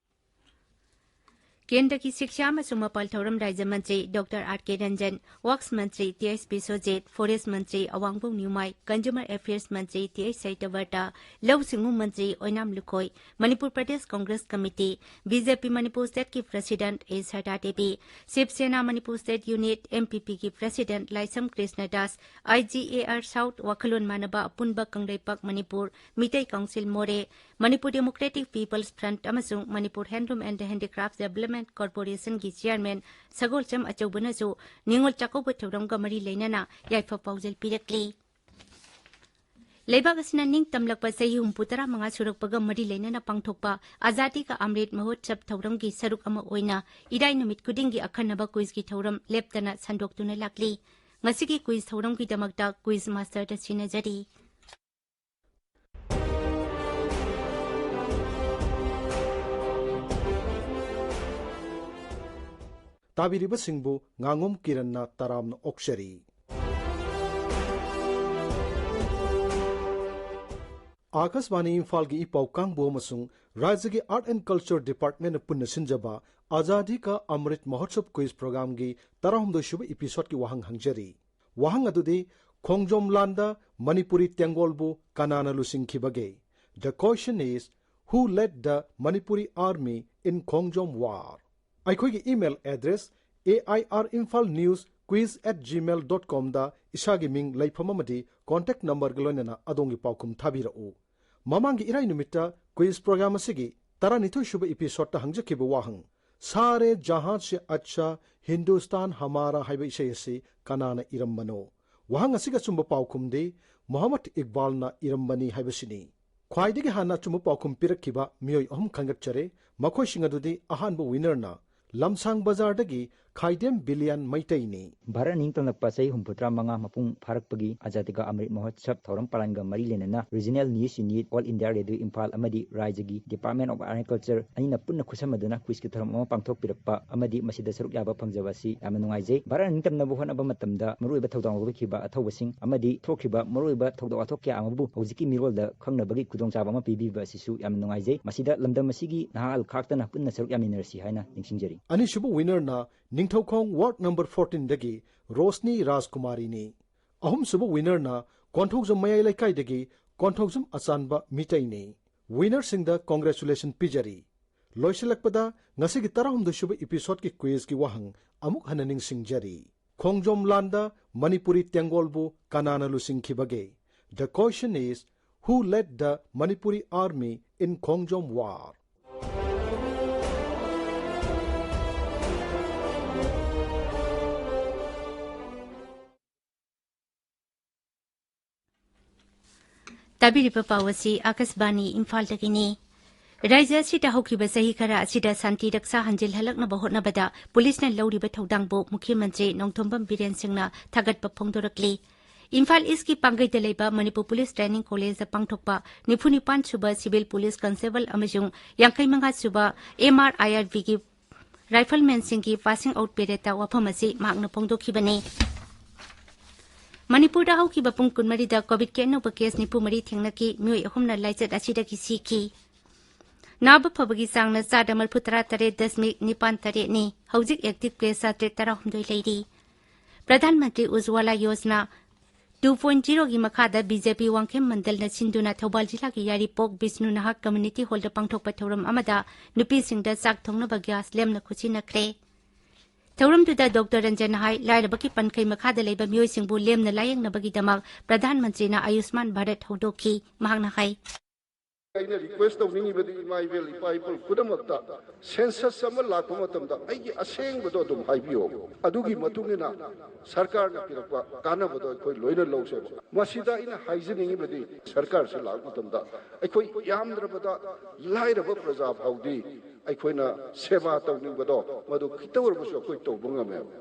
ꯀꯦꯟꯗ꯭ꯔꯒꯤ ꯁꯤꯛꯁꯥ ꯑꯃꯁꯨꯡ ꯃꯄꯥꯜ ꯊꯧꯔꯝ ꯔꯥꯖ꯭ꯌ ꯃꯟꯇ꯭ꯔꯤ doctor R K Ranjan, works ꯃꯟꯇ꯭ꯔꯤ ꯇꯤ ꯑꯩꯆ ꯕꯤꯁ꯭ꯋꯖꯤꯠ, ꯐꯣꯔꯦꯁ꯭ꯠ ꯃꯟꯇ꯭ꯔꯤ ꯑꯋꯥꯡꯕꯧ ꯅ꯭ꯌꯨꯃꯥꯏ, ꯀꯟꯖꯨꯃꯔ ꯑꯦꯐꯤꯌꯔꯁ ꯃꯟꯇ꯭ꯔꯤ ꯇꯤ ꯑꯩꯆ ꯁꯇ꯭ꯌꯕ꯭ꯔꯇ, ꯂꯧꯎ ꯁꯤꯡꯎ ꯃꯟꯇ꯭ꯔꯤ Oinam Lukhoi, Manipur Pradesh Congress committee, B J P Manipur ꯁ꯭ꯇꯦꯠꯀꯤ president A Sarda Devi, Shiv Sena Manipur state unit, M P ꯄꯤꯒꯤ president Laishram Krishnadas, I G A R south ꯋꯥꯈꯜꯂꯣꯟ ꯃꯥꯟꯅꯕ ꯑꯄꯨꯟꯕ ꯀꯪꯂꯩꯄꯥꯛ ꯃꯅꯤꯄꯨꯔ ꯃꯤꯇꯩ ꯀꯥꯎꯟꯁꯤꯜ ꯃꯣꯔꯦ, ꯃꯅꯤꯄꯨꯔ ꯗꯦꯃꯣꯀ꯭ꯔꯦꯇꯤꯛ ꯄꯤꯄꯜꯁ ꯐ꯭ꯔꯟꯠ ꯑꯃꯁꯨꯡ Manipur handloom and handicraft development ꯀꯣꯔꯄꯣꯔꯦꯁꯟꯒꯤ chairman ꯁꯒꯣꯜꯁꯝ ꯑꯆꯧꯕꯅꯁꯨ Ningol Chakkouba ꯊꯧꯔꯝꯒ ꯃꯔꯤ ꯂꯩꯅꯅ ꯌꯥꯏꯐ ꯄꯥꯎꯖꯦꯜ ꯄꯤꯔꯛꯂꯤ꯫ ꯂꯩꯕꯥꯛ ꯑꯁꯤꯅ ꯅꯤꯡꯇꯝꯂꯛꯄ ꯆꯍꯤ ꯍꯨꯝꯐꯨ ꯇꯔꯥ ꯃꯉꯥ ꯁꯨꯔꯛꯄꯒ ꯃꯔꯤ ꯂꯩꯅꯅ ꯄꯥꯡꯊꯣꯛꯄ ꯑꯖꯥꯗꯤ ꯀꯥ ꯑꯃ꯭ꯔꯤꯠ ꯃꯍꯣꯠꯁꯕ ꯊꯧꯔꯝꯒꯤ ꯁꯔꯨꯛ ꯑꯃ ꯑꯣꯏꯅ ꯏꯔꯥꯏ ꯅꯨꯃꯤꯠ ꯈꯨꯗꯤꯡꯒꯤ ꯑꯈꯟꯅꯕ ꯀ꯭ꯋꯤꯖꯀꯤ ꯊꯧꯔꯝ ꯂꯦꯞꯇꯅ ꯁꯟꯗꯣꯛꯇꯨꯅ ꯂꯥꯛꯂꯤ꯫ ꯉꯁꯤꯒꯤ ꯀ꯭ꯋꯤꯖ ꯊꯧꯔꯝꯒꯤꯗꯃꯛꯇ ꯀ꯭ꯋꯤꯖ ꯃꯥꯁꯇꯔꯗ ꯁꯤꯟꯅꯖꯔꯤ꯫ ꯇꯥꯕꯤꯔꯤꯕꯁꯤꯡꯕꯨ ꯉꯥꯉꯣꯝ ꯀꯤꯔꯟꯅ ꯇꯔꯥꯝꯅ ꯑꯣꯛꯆꯔꯤ꯫ ꯑꯥꯀꯥꯁꯕꯥꯅꯤ ꯏꯝꯐꯥꯜꯒꯤ ꯏ ꯄꯥꯎ ꯀꯥꯡꯕꯨ ꯑꯃꯁꯨꯡ ꯔꯥꯖ꯭ꯌꯒꯤ Art and Culture Department ꯅ ꯄꯨꯟꯅ ꯁꯤꯟꯖꯕ ꯑꯖꯥꯗꯤ ꯀꯥ ꯑꯃ꯭ꯔꯤꯠ ꯃꯍꯣꯠꯁꯕ ꯀ꯭ꯋꯤꯖ ꯄ꯭ꯔꯣꯒ꯭ꯔꯥꯝꯒꯤ ꯇꯔꯥꯍꯨꯝꯗꯣꯏ ꯁꯨꯕ ꯏꯄꯤꯁꯣꯗꯀꯤ ꯋꯥꯍꯪ ꯍꯪꯖꯔꯤ꯫ ꯋꯥꯍꯪ ꯑꯗꯨꯗꯤ, ꯈꯣꯡꯖꯣꯝ ꯂꯥꯟꯗ ꯃꯅꯤꯄꯨꯔꯤ ꯇꯦꯡꯒꯣꯜꯕꯨ ꯀꯅꯥꯅ ꯂꯨꯆꯤꯡꯈꯤꯕꯒꯦ? The question is, who led the Manipuri army in Khongjom war? ꯑꯩꯈꯣꯏꯒꯤ email address A I R Imphal News Quiz at gmail dot com ꯗ ꯏꯁꯥꯒꯤ ꯃꯤꯡ, ꯂꯩꯐꯝ ꯑꯃꯗꯤ contact number ꯒ ꯂꯣꯏꯅꯅ ꯑꯗꯣꯝꯒꯤ ꯄꯥꯎꯈꯨꯝ ꯊꯥꯕꯤꯔꯛꯎ꯫ ꯃꯃꯥꯡꯒꯤ ꯏꯔꯥꯏ ꯅꯨꯃꯤꯠꯇ ꯀ꯭ꯋꯤꯖ ꯄ꯭ꯔꯣꯒ꯭ꯔꯥꯝ ꯑꯁꯤꯒꯤ ꯇꯔꯥꯅꯤꯊꯣꯏ ꯁꯨꯕ ꯏꯄꯤꯁꯣꯗꯇ ꯍꯪꯖꯈꯤꯕ ꯋꯥꯍꯪ, "ꯁꯥꯔꯦ ꯖꯍꯥꯟ ꯁꯦ ꯑꯆꯥ ꯍꯤꯟꯗꯨꯁꯇꯥꯟ ꯍꯃꯥꯔꯥ" ꯍꯥꯏꯕ ꯏꯁꯩ ꯑꯁꯤ ꯀꯅꯥꯅ ꯏꯔꯝꯕꯅꯣ? ꯋꯥꯍꯪ ꯑꯁꯤꯒꯤ ꯑꯆꯨꯝꯕ ꯄꯥꯎꯈꯨꯝꯗꯤ ꯃꯣꯍꯝꯃꯗ ꯏꯛꯕꯥꯜꯅ ꯏꯔꯝꯕꯅꯤ ꯍꯥꯏꯕꯁꯤꯅꯤ꯫ ꯈ꯭ꯋꯥꯏꯗꯒꯤ ꯍꯥꯟꯅ ꯑꯆꯨꯝꯕ ꯄꯥꯎꯈꯨꯝ ꯄꯤꯔꯛꯈꯤꯕ ꯃꯤꯑꯣꯏ ꯑꯍꯨꯝ ꯈꯟꯒꯠꯆꯔꯦ꯫ ꯃꯈꯣꯏꯁꯤꯡ ꯑꯗꯨꯗꯤ, ꯑꯍꯥꯟꯕ ꯋꯤꯅꯔꯅ ꯂꯝꯁꯥꯡ ꯕꯖꯥꯔꯗꯒꯤ ꯈꯥꯏꯗꯦꯝ ꯕꯤꯂꯤꯌꯥꯟ ꯃꯩꯇꯩꯅꯤ꯫ ꯚꯥꯔꯠ ꯅꯤꯡꯇꯝꯂꯛꯄ ꯆꯍꯤ ꯍꯨꯝꯐꯨꯇꯔꯥ ꯃꯉꯥ ꯃꯄꯨꯡ ꯐꯥꯔꯛꯄꯒꯤ ꯑꯖꯥꯗꯤ ꯀꯥ ꯑꯃ꯭ꯔꯤꯠ ꯃꯍꯣꯠꯁꯕ ꯊꯧꯔꯝ ꯄꯥꯂꯟꯒ ꯃꯔꯤ ꯂꯩꯅꯅ Regional News Unit, All India Radio Imphal ꯑꯃꯗꯤ ꯔꯥꯏꯖ꯭ꯌꯒꯤ Department of Art and Culture ꯑꯅꯤꯅ ꯄꯨꯟꯅ ꯈꯨꯠꯁꯝꯅꯗꯨꯅ ꯀ꯭ꯋꯤꯖꯀꯤ ꯊꯧꯔꯝ ꯑꯃ ꯄꯥꯡꯊꯣꯛꯄꯤꯔꯛꯄ ꯑꯃꯗꯤ ꯃꯁꯤꯗ ꯁꯔꯨꯛ ꯌꯥꯕ ꯐꯪꯖꯕ ꯑꯁꯤ ꯌꯥꯝꯅ ꯅꯨꯡꯉꯥꯏꯖꯩ꯫ ꯚꯥꯔꯠ ꯅꯤꯡꯇꯝꯅꯕ ꯍꯣꯠꯅꯕ ꯃꯇꯝꯗ ꯃꯔꯨꯑꯣꯏꯕ ꯊꯧꯗꯥꯡ ꯂꯧꯈꯤꯕ ꯑꯊꯧꯕꯁꯤꯡ ꯑꯃꯗꯤ ꯊꯣꯛꯈꯤꯕ ꯃꯔꯨꯑꯣꯏꯕ ꯊꯧꯗꯣꯛ ꯋꯥꯊꯣꯛ ꯀꯌꯥ ꯑꯃꯕꯨ ꯍꯧꯖꯤꯛꯀꯤ ꯃꯤꯔꯣꯜꯗ ꯈꯪꯅꯕꯒꯤ ꯈꯨꯗꯣꯡꯆꯥꯕ ꯑꯃ ꯄꯤꯕꯤꯕ ꯑꯁꯤꯁꯨ ꯌꯥꯝꯅ ꯅꯨꯡꯉꯥꯏꯖꯩ꯫ ꯃꯁꯤꯗ ꯂꯝꯗꯝ ꯑꯁꯤꯒꯤ ꯅꯍꯥ ꯈꯥꯛꯇꯅ ꯄꯨꯟꯅ ꯁꯔꯨꯛ ꯌꯥꯃꯤꯟꯅꯔꯁꯤ ꯍꯥꯏꯅ ꯅꯤꯡꯁꯤꯡꯖꯔꯤ꯫ ꯑꯅꯤꯁꯨꯕ ꯋꯤꯅꯔꯅ ꯅꯤꯡꯊꯧꯈꯣꯡ ꯋꯥꯔꯗ ꯅꯝꯕꯔ ꯐꯣꯔꯇꯤꯟꯗꯒꯤ ꯔꯣꯁꯅꯤ ꯔꯥꯖꯀꯨꯃꯥꯔꯤꯅꯤ꯫ ꯑꯍꯨꯝꯁꯨꯕ ꯋꯤꯅꯔꯅ ꯀꯣꯟꯊꯧꯖꯝ ꯃꯌꯥꯏ ꯂꯩꯀꯥꯏꯗꯒꯤ ꯀꯣꯟꯊꯧꯖꯝ ꯑꯆꯥꯟꯕ ꯃꯤꯇꯩꯅꯤ꯫ ꯋꯤꯅꯔꯁꯤꯡꯗ ꯀꯣꯡꯒ꯭ꯔꯦꯆꯨꯂꯦꯁꯟ ꯄꯤꯖꯔꯤ꯫ ꯂꯣꯏꯁꯤꯜꯂꯛꯄꯗ ꯉꯁꯤꯒꯤ ꯇꯔꯥꯍꯨꯝꯗꯣꯏ ꯁꯨꯕ ꯏꯄꯤꯁꯣꯗꯀꯤ ꯀ꯭ꯋꯤꯖꯀꯤ ꯋꯥꯍꯪ ꯑꯃꯨꯛ ꯍꯟꯅ ꯅꯤꯡꯁꯤꯡꯖꯔꯤ꯫ ꯈꯣꯡꯖꯣꯝ ꯂꯥꯟꯗ ꯃꯅꯤꯄꯨꯔꯤ ꯇꯦꯡꯒꯣꯜꯕꯨ ꯀꯅꯥꯅ ꯂꯨꯆꯤꯡꯈꯤꯕꯒꯦ? The question is, who led the Manipuri army in Khongjom war? ꯇꯥꯕꯤꯔꯤꯕ ꯄꯥꯎ ꯑꯁꯤ ꯑꯥꯀꯥꯁꯕꯥꯅꯤ ꯏꯝꯐꯥꯜꯗꯒꯤꯅꯤ꯫ ꯔꯥꯖ꯭ꯌ ꯑꯁꯤꯗ ꯍꯧꯈꯤꯕ ꯆꯍꯤ ꯈꯔ ꯑꯁꯤꯗ ꯁꯥꯟꯇꯤ ꯔꯛꯁꯥ ꯍꯟꯖꯤꯜꯍꯜꯂꯛꯅꯕ ꯍꯣꯠꯅꯕꯗ ꯄꯨꯂꯤꯁꯅ ꯂꯧꯔꯤꯕ ꯊꯧꯗꯥꯡꯕꯨ ꯃꯨꯈ꯭ꯌ ꯃꯟꯇ꯭ꯔꯤ ꯅꯣꯡꯊꯣꯝꯕꯝ ꯕꯤꯔꯦꯟ ꯁꯤꯡꯅ ꯊꯥꯒꯠꯄ ꯐꯣꯡꯗꯣꯔꯛꯂꯤ꯫ ꯏꯝꯐꯥꯜ ꯏꯁꯀꯤ ꯄꯥꯡꯒꯩꯗ ꯂꯩꯕ ꯃꯅꯤꯄꯨꯔ ꯄꯨꯂꯤꯁ ꯇ꯭ꯔꯦꯅꯤꯡ ꯀꯣꯂꯦꯖꯇ ꯄꯥꯡꯊꯣꯛꯄ ꯅꯤꯐꯨ ꯅꯤꯄꯥꯟ ꯁꯨꯕ ꯁꯤꯚꯤꯜ ꯄꯨꯂꯤꯁ ꯀꯟꯁꯇꯦꯕꯜ ꯑꯃꯁꯨꯡ ꯌꯥꯡꯈꯩ ꯃꯉꯥ ꯁꯨꯕ ꯑꯦꯝ ꯑꯥꯔ ꯑꯥꯏ ꯑꯥꯔ ꯕꯤꯒꯤ ꯔꯥꯏꯐꯜꯃꯦꯟꯁꯤꯡꯒꯤ ꯄꯥꯁꯤꯡ ꯑꯥꯎꯠ ꯄꯦꯔꯦꯗꯇ ꯋꯥꯐꯝ ꯑꯁꯤ ꯃꯍꯥꯛꯅ ꯐꯣꯡꯗꯣꯛꯈꯤꯕꯅꯤ꯫ ꯃꯅꯤꯄꯨꯔꯗ ꯍꯧꯈꯤꯕ ꯄꯨꯡ ꯀꯨꯟꯃꯔꯤꯗ ꯀꯣꯚꯤꯗꯀꯤ ꯑꯅꯧꯕ ꯀꯦꯁ ꯅꯤꯐꯨ ꯃꯔꯤ ꯊꯦꯡꯅꯈꯤ꯫ ꯃꯤꯑꯣꯏ ꯑꯍꯨꯝꯅ ꯂꯥꯏꯆꯠ ꯑꯁꯤꯗꯒꯤ ꯁꯤꯈꯤ꯫ ꯅꯥꯕ ꯐꯕꯒꯤ ꯆꯥꯡꯅ ꯆꯥꯗ ꯃꯔꯤꯐꯨ ꯇꯔꯥ ꯇꯔꯦꯠ ꯗꯁꯃꯤꯛ ꯅꯤꯄꯥꯟ ꯇꯔꯦꯠꯅꯤ꯫ ꯍꯧꯖꯤꯛ ꯑꯦꯛꯇꯤꯚ ꯀꯦꯁ ꯆꯥꯇ꯭ꯔꯦꯠ ꯇꯔꯥꯍꯨꯝꯗꯣꯏ ꯂꯩꯔꯤ꯫ ꯄ꯭ꯔꯙꯥꯟ ꯃꯟꯇ꯭ꯔꯤ ꯎꯖ꯭ꯋꯥꯂꯥ ꯌꯣꯖꯅꯥ ꯇꯨ ꯄꯣꯏꯟꯠ ꯖꯤꯔꯣꯒꯤ ꯃꯈꯥꯗ ꯕꯤ ꯖꯦ ꯄꯤ ꯋꯥꯡꯈꯦꯝ ꯃꯟꯗꯜꯅ ꯁꯤꯟꯗꯨꯅ ꯊꯧꯕꯥꯜ ꯖꯤꯂꯥꯒꯤ ꯌꯥꯏꯔꯤꯄꯣꯛ ꯕꯤꯁꯅꯨ ꯅꯍꯥꯛ ꯀꯝꯃ꯭ꯌꯨꯅꯤꯇꯤ ꯍꯣꯜꯗ ꯄꯥꯡꯊꯣꯛꯄ ꯊꯧꯔꯝ ꯑꯃꯗ ꯅꯨꯄꯤꯁꯤꯡꯗ ꯆꯥꯛ ꯊꯣꯡꯅꯕ ꯒ꯭ꯌꯥꯁ ꯂꯦꯝꯅ ꯈꯨꯠꯁꯤꯟꯅꯈ꯭ꯔꯦ꯫ ꯊꯧꯔꯝꯗꯨꯗ ꯗꯣꯛꯇꯔ ꯔꯟꯖꯟꯅ ꯍꯥꯏ, ꯂꯥꯏꯔꯕꯒꯤ ꯄꯟꯈꯩ ꯃꯈꯥꯗ ꯂꯩꯕ ꯃꯤꯑꯣꯏꯁꯤꯡꯕꯨ ꯂꯦꯝꯅ ꯂꯥꯌꯦꯡꯅꯕꯒꯤꯗꯃꯛ ꯄ꯭ꯔꯙꯥꯟ ꯃꯟꯇ꯭ꯔꯤꯅ ꯑꯌꯨꯁꯃꯥꯟ ꯚꯥꯔꯠ ꯍꯧꯗꯣꯛꯈꯤ꯫ ꯃꯍꯥꯛꯅ ꯍꯥꯏ, ꯑꯩꯅ ꯔꯤꯀ꯭ꯋꯦꯁ ꯇꯧꯅꯤꯡꯉꯤꯕꯗꯤ ꯏꯃꯥ ꯏꯕꯦꯜ ꯏꯄꯥ ꯏꯄꯨ ꯄꯨꯝꯅꯃꯛꯇ ꯁꯦꯟꯁꯁ ꯑꯃ ꯂꯥꯛꯄ ꯃꯇꯝꯗ ꯑꯩꯒꯤ ꯑꯁꯦꯡꯕꯗꯣ ꯑꯗꯨꯝ ꯍꯥꯏꯕꯤꯌꯣ꯫ ꯑꯗꯨꯒꯤ ꯃꯇꯨꯡ ꯏꯟꯅ ꯁꯔꯀꯥꯔꯅ ꯄꯤꯔꯛꯄ ꯀꯥꯟꯅꯕꯗꯣ ꯑꯩꯈꯣꯏ ꯂꯣꯏꯅ ꯂꯧꯁꯦꯕ꯫ ꯃꯁꯤꯗ ꯑꯩꯅ ꯍꯥꯏꯖꯅꯤꯡꯉꯤꯕꯗꯤ ꯁꯔꯀꯥꯔꯁꯤ ꯂꯥꯛꯄ ꯃꯇꯝꯗ ꯑꯩꯈꯣꯏ ꯌꯥꯝꯗ꯭ꯔꯕꯗ ꯂꯥꯏꯔꯕ ꯄ꯭ꯔꯖꯥ ꯐꯥꯎꯗꯤ ꯑꯩꯈꯣꯏꯅ ꯁꯦꯕꯥ ꯇꯧꯅꯤꯡꯕꯗꯣ ꯃꯗꯨ ꯈꯤꯇ ꯑꯣꯏꯔꯕꯁꯨ ꯑꯩꯈꯣꯏ ꯇꯧꯕ ꯉꯝꯃꯦꯕ꯫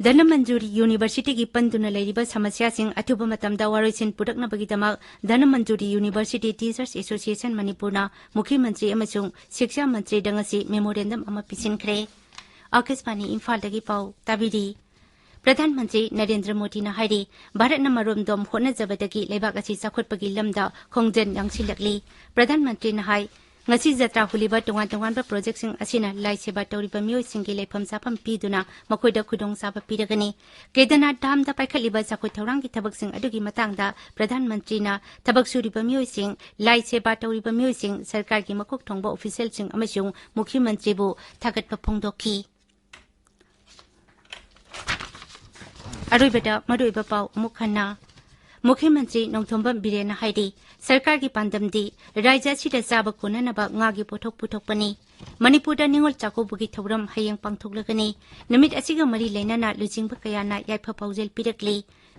ꯙꯅꯃꯟꯖꯨꯔꯤ ꯌꯨꯅꯤꯚꯔꯁꯤꯇꯤꯒꯤ ꯄꯟꯗꯨꯅ ꯂꯩꯔꯤꯕ ꯁꯃꯁ꯭ꯌꯥꯁꯤꯡ ꯑꯊꯨꯕ ꯃꯇꯝꯗ ꯋꯥꯔꯣꯏꯁꯤꯟ ꯄꯨꯔꯛꯅꯕꯒꯤꯗꯃꯛ ꯙꯅꯃꯟꯖꯨꯔꯤ ꯌꯨꯅꯤꯚꯔꯁꯤꯇꯤ ꯇꯤꯆꯔꯁ ꯑꯦꯁꯣꯁꯤꯌꯦꯁꯟ ꯃꯅꯤꯄꯨꯔꯅ ꯃꯨꯈ꯭ꯌ ꯃꯟꯇ꯭ꯔꯤ ꯑꯃꯁꯨꯡ ꯁꯤꯛꯁꯥ ꯃꯟꯇ꯭ꯔꯤꯗ ꯉꯁꯤ ꯃꯦꯃꯣꯔꯦꯟꯗꯝ ꯑꯃ ꯄꯤꯁꯤꯟꯈ꯭ꯔꯦ꯫ ꯑꯥꯀꯥꯁꯕꯥꯅꯤ ꯏꯝꯐꯥꯜꯗꯒꯤ ꯄꯥꯎ ꯇꯥꯕꯤꯔꯤ꯫ ꯄ꯭ꯔꯙꯥꯟ ꯃꯟꯇ꯭ꯔꯤ ꯅꯔꯦꯟꯗ꯭ꯔ ꯃꯣꯗꯤꯅ ꯍꯥꯏꯔꯤ, ꯚꯥꯔꯠꯅ ꯃꯔꯣꯝꯗꯣꯝ ꯍꯣꯠꯅꯖꯕꯗꯒꯤ ꯂꯩꯕꯥꯛ ꯑꯁꯤ ꯆꯥꯎꯈꯠꯄꯒꯤ ꯂꯝꯗ ꯈꯣꯡꯖꯦꯜ ꯌꯥꯡꯁꯤꯜꯂꯛꯂꯤ꯫ ꯄ꯭ꯔꯙꯥꯟ ꯃꯟꯇ꯭ꯔꯤꯅ ꯍꯥꯏ, ꯉꯁꯤ ꯖꯇ꯭ꯔꯥ ꯍꯨꯜꯂꯤꯕ ꯇꯣꯉꯥꯟ ꯇꯣꯉꯥꯟꯕ ꯄ꯭ꯔꯣꯖꯦꯛꯁꯤꯡ ꯑꯁꯤꯅ ꯂꯥꯏ ꯁꯦꯕꯥ ꯇꯧꯔꯤꯕ ꯃꯤꯑꯣꯏꯁꯤꯡꯒꯤ ꯂꯩꯐꯝ ꯆꯥꯐꯝ ꯄꯤꯗꯨꯅ ꯃꯈꯣꯏꯗ ꯈꯨꯗꯣꯡꯆꯥꯕ ꯄꯤꯔꯒꯅꯤ꯫ ꯀꯦꯗꯔꯅꯥꯊ ꯙꯥꯝꯗ ꯄꯥꯏꯈꯠꯂꯤꯕ ꯆꯥꯎꯈꯠ ꯊꯧꯔꯥꯡꯒꯤ ꯊꯕꯛꯁꯤꯡ ꯑꯗꯨꯒꯤ ꯃꯇꯥꯡꯗ ꯄ꯭ꯔꯙꯥꯟ ꯃꯟꯇ꯭ꯔꯤꯅ ꯊꯕꯛ ꯁꯨꯔꯤꯕ ꯃꯤꯑꯣꯏꯁꯤꯡ, ꯂꯥꯏ ꯁꯦꯕꯥ ꯇꯧꯔꯤꯕ ꯃꯤꯑꯣꯏꯁꯤꯡ, ꯁꯔꯀꯥꯔꯒꯤ ꯃꯀꯣꯛ ꯊꯣꯡꯕ ꯑꯣꯐꯤꯁꯤꯌꯦꯜꯁꯤꯡ ꯑꯃꯁꯨꯡ ꯃꯨꯈ꯭ꯌ ꯃꯟꯇ꯭ꯔꯤꯕꯨ ꯊꯥꯒꯠꯄ ꯐꯣꯡꯗꯣꯛꯈꯤ꯫ ꯑꯔꯣꯏꯕꯗ ꯃꯔꯨꯑꯣꯏꯕ ꯄꯥꯎ ꯑꯃꯨꯛ ꯍꯟꯅ꯫ ꯃꯨꯈ꯭ꯌ ꯃꯟꯇ꯭ꯔꯤ ꯅꯣꯡꯊꯣꯝꯕꯝ ꯕꯤꯔꯦꯟꯅ ꯍꯥꯏꯔꯤ, ꯁꯔꯀꯥꯔꯒꯤ ꯄꯥꯟꯗꯝꯗꯤ ꯔꯥꯖ꯭ꯌ ꯑꯁꯤꯗ ꯆꯥꯕ ꯀꯣꯟꯅꯅꯕ ꯉꯥꯒꯤ ꯄꯣꯠꯊꯣꯛ ꯄꯨꯊꯣꯛꯄꯅꯤ꯫ ꯃꯅꯤꯄꯨꯔꯗ ꯅꯤꯉꯣꯜ ꯆꯥꯛꯀꯧꯕꯒꯤ ꯊꯧꯔꯝ ꯍꯌꯦꯡ ꯄꯥꯡꯊꯣꯛꯂꯒꯅꯤ꯫ ꯅꯨꯃꯤꯠ ꯑꯁꯤꯒ ꯃꯔꯤ ꯂꯩꯅꯅ ꯂꯨꯆꯤꯡꯕ ꯀꯌꯥꯅ ꯌꯥꯏꯐ ꯄꯥꯎꯖꯦꯜ ꯄꯤꯔꯛꯂꯤ꯫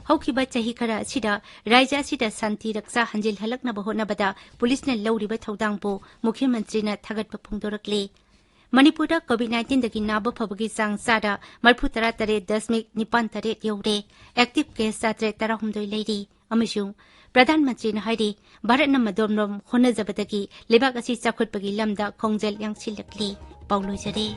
ꯍꯧꯈꯤꯕ ꯆꯍꯤ ꯈꯔ ꯑꯁꯤꯗ ꯔꯥꯖ꯭ꯌ ꯑꯁꯤꯗ ꯁꯥꯟꯇꯤ ꯔꯛꯁꯥ ꯍꯟꯖꯤꯜꯍꯜꯂꯛꯅꯕ ꯍꯣꯠꯅꯕꯗ ꯄꯨꯂꯤꯁꯅ ꯂꯧꯔꯤꯕ ꯊꯧꯗꯥꯡꯕꯨ ꯃꯨꯈ꯭ꯌ ꯃꯟꯇ꯭ꯔꯤꯅ ꯊꯥꯒꯠꯄ ꯐꯣꯡꯗꯣꯔꯛꯂꯤ꯫ ꯃꯅꯤꯄꯨꯔꯗ COVID nineteenꯗꯒꯤ ꯅꯥꯕ ꯐꯕꯒꯤ ꯆꯥꯡ ꯆꯥꯗ ꯃꯔꯤꯐꯨ ꯇꯔꯥ ꯇꯔꯦꯠ ꯗꯁꯃꯤꯛ ꯅꯤꯄꯥꯟ ꯇꯔꯦꯠ ꯌꯧꯔꯦ꯫ Active case ꯆꯥꯇ꯭ꯔꯦꯠ ꯇꯔꯥꯍꯨꯝꯗꯣꯏ ꯂꯩꯔꯤ꯫ ꯑꯃꯁꯨꯡ ꯄ꯭ꯔꯙꯥꯟ ꯃꯟꯇ꯭ꯔꯤꯅ ꯍꯥꯏꯔꯤ, ꯚꯥꯔꯠꯅ ꯃꯗꯣꯝꯔꯣꯝ ꯍꯣꯠꯅꯖꯕꯗꯒꯤ ꯂꯩꯕꯥꯛ ꯑꯁꯤ ꯆꯥꯎꯈꯠꯄꯒꯤ ꯂꯝꯗ ꯈꯣꯡꯖꯦꯜ ꯌꯥꯡꯁꯤꯜꯂꯛꯂꯤ꯫ ꯄꯥꯎ ꯂꯣꯏꯖꯔꯦ꯫